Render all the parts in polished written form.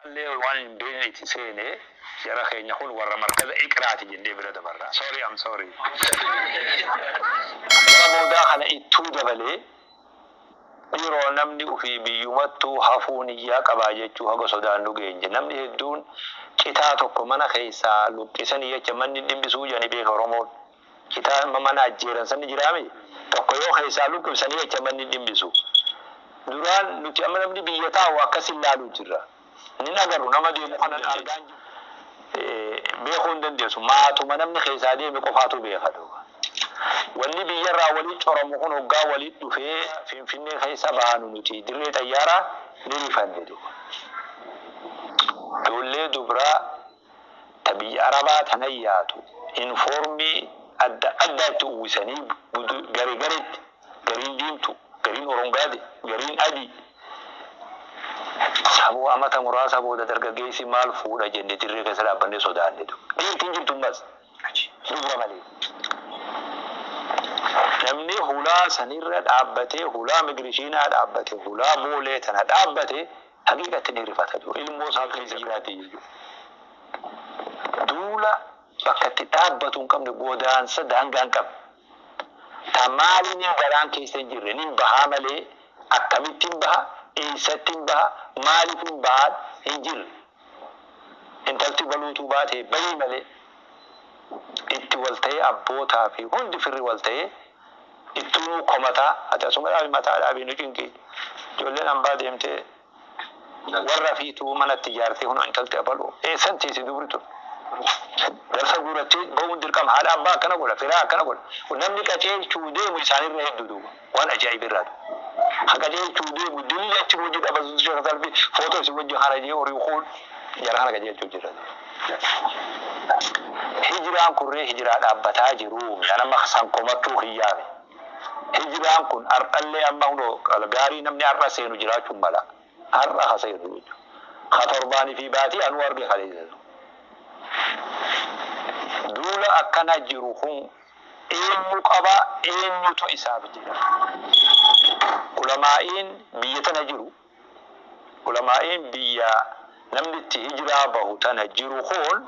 Illee waan hin beekne itti seene, jara keenya kun warra markaza Iqraati jennee bira dabarra. Sorry, I'm sorry. Gara boodaa kana ittuu dabalee, dhiiroo, namni ufii biyyumattuu hafuu niyyaa qabaa jechuu haga sodaannu geenye. Namni hedduun citaa tokko mana keessaa luqqisanii jecha manni dhimbisuu jedhanii beeka Oromoon. Citaa mana ajjeeran sanni jiraami, tokko yoo keessaa luqqibsanii jecha manni dhimbisu. Duraan nuti amma namni biyya taa'u akkas ilaaluu jirra. Nin agarru nama deemu kana argaa beekuu hin dandeessu. Maatuma namni keessaa deeme qofaatu beeka duuba. Wanni biyyarraa walii coramu kun hoggaa walii dhufee Finfinnee keessa baanu, nuti dirree xayyaaraa ni rifanne duuba. Ijoollee dubraa ta biyya Arabaa tana yaatu informii adda addaa itti uwwisanii, gare gareetti, gariin diimtu, gariin orongaade, gariin adii. Saboo amata muraasa booda dargaggeessi maal fuudha jenne dirree keessa dhaabbannee sodaanne. Dhiirti hin jirtu ammas dubra malee. Namni hulaa sanirra dhaabbatee, hulaa migirishiinaa dhaabbate, hulaa Boolee tana dhaabbate, haqiiqatti ni rifata. Ilmoo isaa keessa jiraate jechuudha. Duula bakka itti dhaabbatu hin qabne, godaansa daangaa hin qabne. Ta maaliin garaan keessa hin jirre, nin bahaa malee akkamittiin baha, eessattiin baha, maaliif hin bahaa hin jirre. Intalti baluutuu baatee bahii malee itti wal ta'ee, abbootaa fi hundi firri wal ta'ee ittuu komataa, ati asuma dhaabi, mataa dhaabi, nu cinqi. Ijoolleen hambaa deemtee warra fiituu manatti ijaartee, kun intalti abaluu eessan teessi, dubri tun darsa guurattee bahuun dirqama. Haadha abbaa akkana godha, firaa akkana godha. Namni qaceelchuu deemu isaanirra hedduu duuba, waan ajaa'ibirraa ha qaceelchuu deemu dilli achi hojii dhabatu sheekh salfi footoo isin wajji kana jee horii kuun jara kana qaceelchuu jira. Hijiraan kurree hijiraa dhaabbataa jiru, nama san komachuu hiyyaame. Hijiraan kun har'allee amma hunoo gaarii namni har'a seenu jiraachuun mala, har'a ha seenu jechuudha. Ha torbaanii fi baatii anuu arge kaleessa. Duula akkana jiru kun eenyu qaba, eenyutu isaaf jira? Ulamaa'iin biyya tana jiru, ulamaa'iin biyya namni itti hijiraa bahu tana jiru kun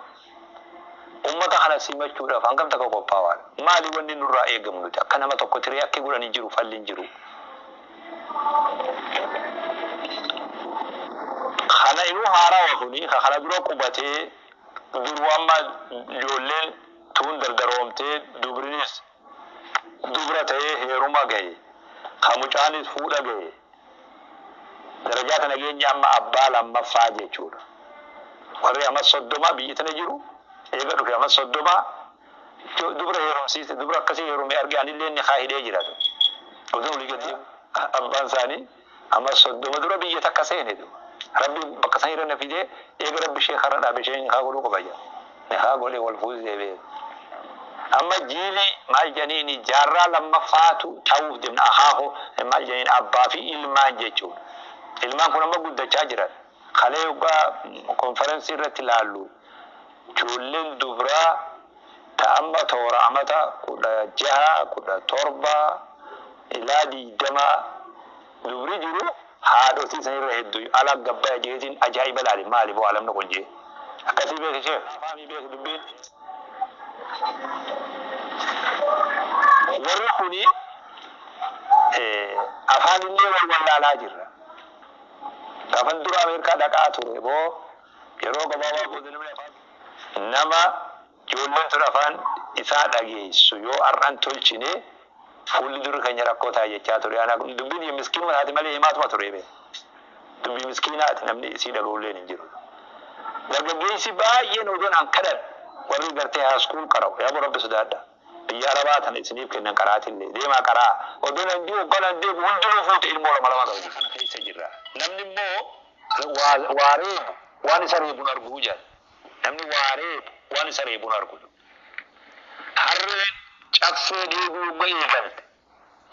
ummata kana simachuudhaaf hangam takka qophaawaadha? Maali wanni nurraa eegamu nuti akka nama tokko tiree akka godhanii jiru falli hin jiru? Kana inuu haarawa kuni ka kana dura qubatee duru, amma ijoolleen tuun dardaroomtee, dubrinis dubra ta'ee heeruma gahe, ka mucaanis fuudha gahe, darajaa tana geenye, amma abbaa lammaffaa jechuudha. Warri amma 30 biyya tana jiru eega dhufe amma 30 dubra heerumsiise, dubra akkasii heerume arge, anillee inni haa hidhee jiraatu. Oduu olii gadi abbaan isaanii amma 30 dura biyya takka seene duuba. Rabbi bakka san irra na fidee, eega Rabbi ishee karra dhaabe, isheen haa godhuu qaba jira. Ni haa godhee wal fuusisee beeku. Amma jiili maal jedhaniini, jaarraa lammaffaatu ta'uuf deemna, akaakoo maal jedhaniin, abbaa fi ilmaan jechuudha. Ilmaan kun amma guddachaa jiran. Kalee yoggaa konferensii irratti ilaallu, ijoolleen dubraa ta amma toora amata 16, 17 ilaa 20 dubri jiru, haadhotii sanirra hedduu ala gabbaya jeetiin ajaa'iba laali, maali boo alamni kun jee akkasii beeke sheekh afaamii beeke dubbiin. Warri kuni afaan illee wal wallaalaa jirra. Gaafan dura Ameerikaa dhaqaa ture boo, yeroo gabaabaa booda namni afaan nama ijoolleen tun afaan isaa dhageessu yoo har'an tolchine, fuulli duri keenya rakkoo ta'a jechaa ture. Ana dubbiin miskiinuma taate malee himaatuma ture bee. Dubbii miskiinaati, namni isii dhaga'ulleen hin jiru. Dargaggeessi baay'een odoon an kadhan, warri gartee high school qara'u, yaa Rabbi sodaadha. Biyya Arabaa tana isiniif kennan, qaraatillee deemaa qaraa. Odoon an jiru kanan deemu hundinuu fuute ilmoo lama lama qabu. Kana keessa jirra. Namni immoo waa reebu waan isa reebuun arguu jedha. Namni waa reebu waan isa reebuun argu. Harreen caffee deebi'uu hogga eegalte,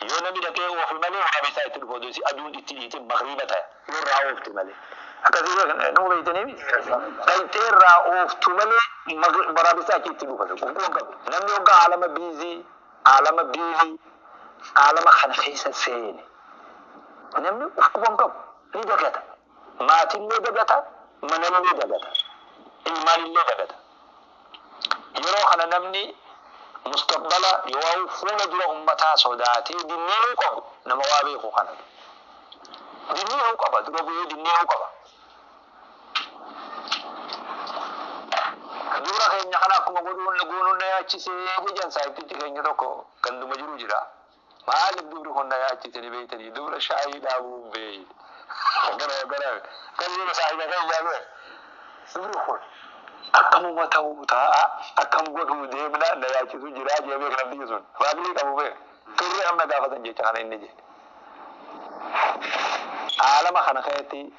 yoo namni dhaqee oofe malee, waraabessaa itti dhufu, odoo aduun itti dhiite magriiba ta'a yoo irraa oofte malee. Akkasii nuu beektanii miti. Dhaqxee irraa ooftu malee waraabessaa achi itti dhufa. Qulqulluu qabu. Namni hoggaa alama busy, alama busy, alama kana keessa seene, namni uf quban qabu ni dagata. Maatiin ni dagata. Manallee dagata. Ilmaanillee dagata. Yeroo kana namni mustaqbala yoo fuula dura ummataa sodaatee dinniinuu qabu nama waa beeku kana. Dinniinuu qaba, dura bu'ee dinniinuu qaba. Dura keenya kana akkuma godhuun goonuun na yaachisee jedhan saayitichi keenya tokko ganduma jiru jira. Maaliif dubri kun na yaachise ni beektanii dubra shaayii dhaabuu hin beeyne. Gara gara kan yeroo saayiba kan jaalue. Dubri kun akkamuma ta'uu taa'a, akkam godhuu deemna na yaachisu jira jee beek namni sun. Waaqni qabu beek. Turre amma gaafatan jecha kana inni jedhe. Aalama kana keessatti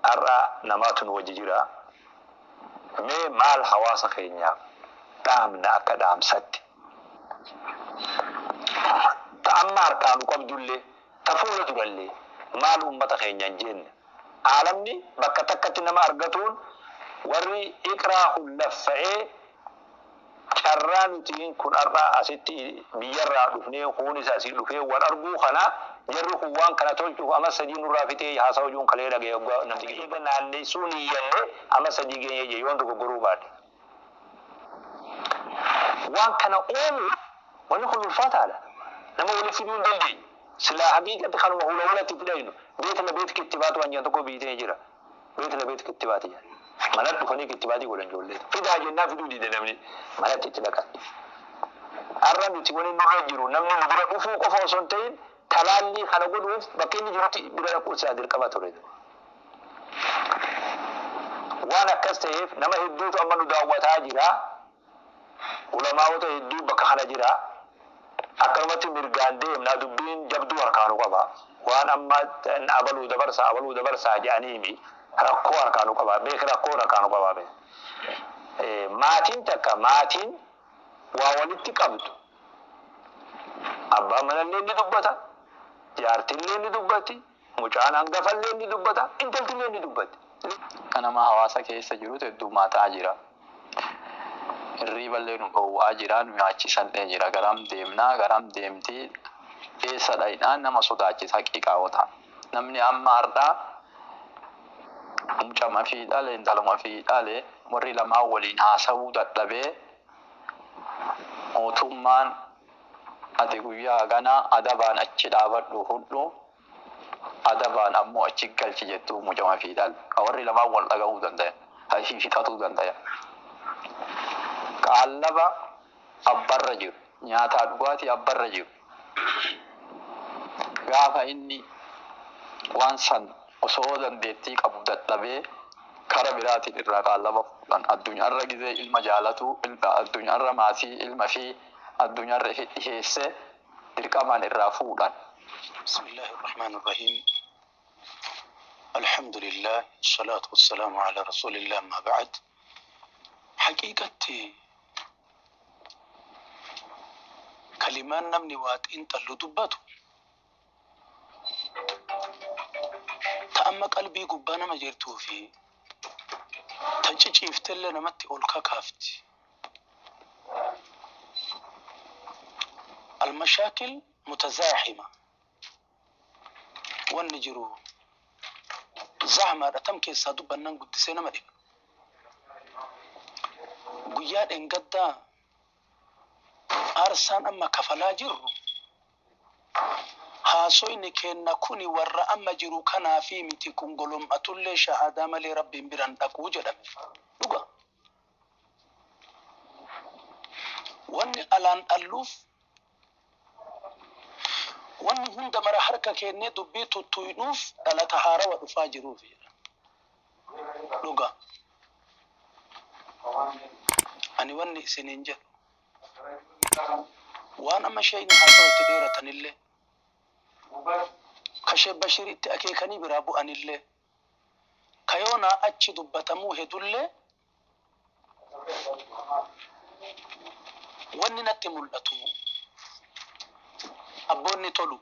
har'a namaatu nu wajji jira. Mee maal hawaasa keenyaaf dhaamna akka dhaamsatti? Ta amma harkaa nu qabdullee, ta fuula durallee maal uummata keenya hin jenne? Aalamni bakka takkatti nama argatuun warri iqraa kun laffa'ee carraa nuti kun har'a asitti biyyarraa dhufnee kuunis asii dhufee wal arguu kana jarri kun waan kana tolchuuf amma sadii nurraa fitee haasawa juun kalee dhagee waggaa namti eega naanneessuu ni iyyannee amma sadii geenyee jee yoon dogoggoruu baadhe. Waan kana uumuu wanni kun ulfaataadha. Nama walitti fiduu hin dandeenyu. Silaa haqiiqatti kanuma hula hulatti itti dhaynu beet la beet kittibaatu waan jedhan tokko biitee jira. Beet la beet kittibaati jedhan. Mana dhufanii kittibaatii godhan ijoollee. Fidaa jennaan fiduu dide namni manatti itti dhaqan. Har'a nuti wani nurra jiru namni nu bira dhufuu qofa osoo hin ta'in talaallii kana godhuuf bakka inni jirutti bira dhaquun isaa dirqama ture. Waan akkas ta'eef nama hedduutu amma nu daawwataa jira. Ulamaa'ota hedduu bakka kana jira. Akkanumatti mirgaan deemna, dubbiin jabduu harkaa nu qaba. Waan amma abaluu dabarsaa abaluu dabarsaa jedhaniimi rakkoo harkaa nu qaba. Beek rakkoo harkaa nu qaba. Beek. Maatiin takka maatiin waa walitti qabdu. Abbaan manallee ni dubbata. Jaartillee ni dubbatti. Mucaan hangafallee ni dubbata. Intaltillee ni dubbatti. Kanama hawaasa keessa jirutu heddummataa jira. Hirriiballee nu dhowwaa jira, nu nyaachisallee jira. Garam deemnaa, garam deemtii, eessa dhayinaa nama sodaachisa haqiiqaawota. Namni amma har'aa mucama fi dhale, intaluma fi dhale warri lamaan waliin haasawuu dadhabee mootummaan ati guyyaa gana adabaan achi dhaabadhu hudhu adabaan ammoo achi galchi jettuu mucama fi dhale. Ka warri lamaan wal dhaga'uu danda'an, hashii fixatuu danda'an. Qaallaba abbarra jiru, nyaataa dhugaatii abbarra jiru. Gaafa inni waan san osoo dandeettii qabu dadhabee kara biraatiin irraa qaallaba fuudhan. Addunyaarra gizee ilma jaalatu, addunyaarra maatii ilma fi addunyaarra dhiheesse dirqamaan irraa fuudhan. Bismillahirrahmanirrahim. Alhamdulillah, salaatu wassalaamu ala rasulillah, amma ba'ad. Haqiiqatti kalimaan namni waa xiinxallu dubbatu ta amma qalbii gubbaa nama jirtuu fi ta ciciiftellee namatti ol kakaafti. Almashaakil mutazaahima. Wanni jiru zahmaadha tam keessaa dubbannan guddisee nama dhiba. Guyyaa dheengaddaa aarsaan amma kafalaa jirru haasoyni keenna kuni warra amma jiru kanaa fi miti kun golom'atullee shahaadaa malee rabbiin biran dhaquu jedhame. Dhuga. Wanni alaan dhalluuf wanni hunda mara harka keennee dubbii tuttuynuuf dhalata haarawa dhufaa jiruuf jedha. Dhuga. Ani wanni isiniin jedhu waan amma isheen haasawa itti dheeratanillee kashee Bashiritti akeekanii biraa bu'anillee kayoonaa achi dubbatamuu hedullee wanni natti mul'atu abboonni tolu.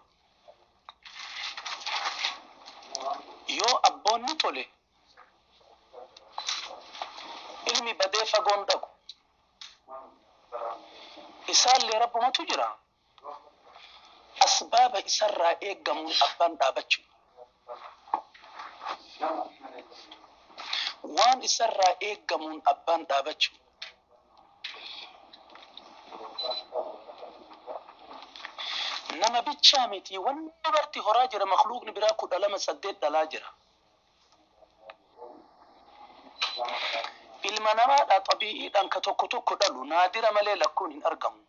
Yoo abboonni tole ilmi badee fagoon dhaqu isaallee rabbumatu jira. Asbaaba isarraa eeggamuun abbaan dhaabachuu. Waan isarraa eeggamuun abbaan dhaabachuu. Nama bichaa miti, wanni barti horaa jira, makluuqni biraa 12 8 dhalaa jira. Ilma namaadha xabii'iidhaan ka tokko tokko dhalu naadira malee lakkuun hin argamu.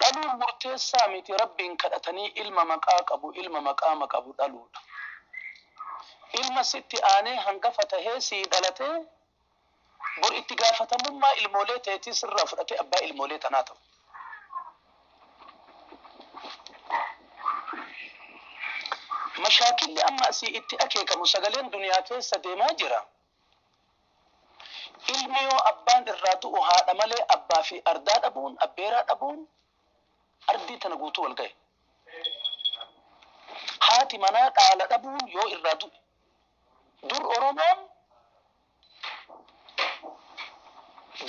Dhaluun murteessaa miti, Rabbiin kadhatanii ilma maqaa qabu, ilma maqaama qabu dhaluudha. Ilma sitti aanee hangafa tahee sii dhalatee bor itti gaafatamummaa ilmoolee teetii sirraa fudhatee abbaa ilmoolee tanaa ta'u. Mashaakilli amma asii itti akeekamu sagaleen duniyaa keessa deemaa jira. Ilmi yoo abbaan irraa du'u haadha malee abbaa fi ardaa dhabuun, abbeeraa dhabuun ardii tana guutuu wal ga'e. Haati manaa dhaala dhabuun yoo irraa du'e. Dur Oromoon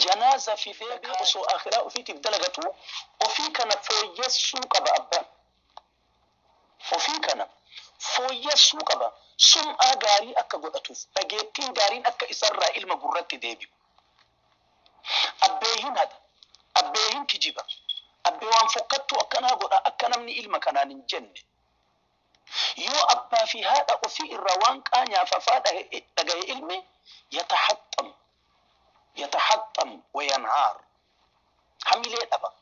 janaaza fidee osoo akhiraa ofiitiif dalagatu ofii kana fooyyessuu qaba abbaan. Ofii kana fooyyessuu qaba. Sum'aa gaarii akka godhatuuf, dhageettiin gaariin akka isarraa ilma gurratti deebi'u. Abbee hin hata, abbee hin kijiba, abbee waan fokkattuu akkanaa godha akka namni ilma kanaan hin jenne. Yoo abbaa fi haadha ofii irraa waan qaanyaaf afaa dhagahe ilmi yatahaxxam, yatahaxxam wa yanhaar. Hamilee dhaba.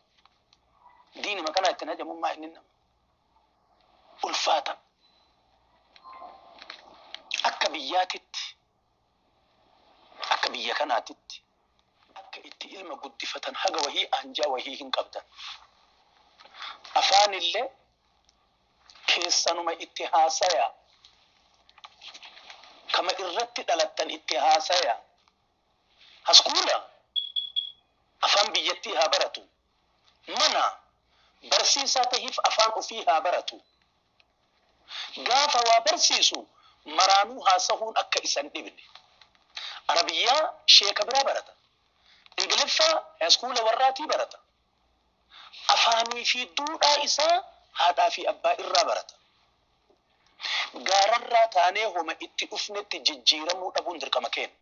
Diinima kanaa ittiin hajamummaa inni nama. Ulfaata. Akka biyyaatitti, akka biyya kanaatitti, akka itti ilma guddifatan haga wahii aanjaa wahii hin qabdan. Afaanillee keessanuma itti haasaya. Kama irratti dhalattan itti haasaya. Haskuula afaan biyyattii haa baratu. Mana barsiisaa tahiif afaan ofii haa baratu. Gaafa waa barsiisu maraanuu haasahuun akka isan dhibne. Arabiyyaa sheeka biraa barata. Ingiliffaa haskuula warraatii barata. Afaanii fi duudhaa isaa haadhaa fi abbaa irraa barata. Gaararraa taanee homa itti dhufnetti jijjiiramuu dhabuun dirqama keenya.